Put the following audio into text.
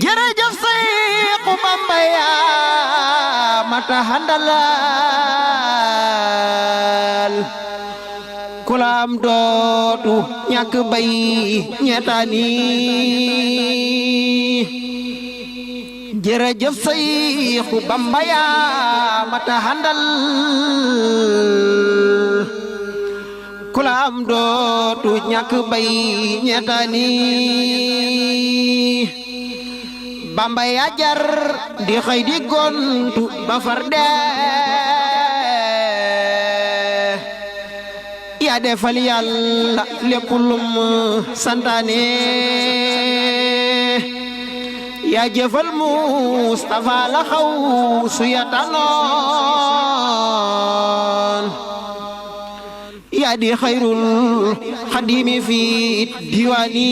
jërëjëf Seexu Bamba yaa mata handalal ku la am dootu ñàkk bay ñeetaani jërëjëf Seexu Bamba yaa mata handal ku la am dootu ñàkk bay ñeetaani Bamba yaa jar di xëy di gontu ba far dee yaa defal Yàlla lépp lum santaane yaa jëfal Mustafa la xaw su ya tanoon yaa di xayrul xadimi fi diwaani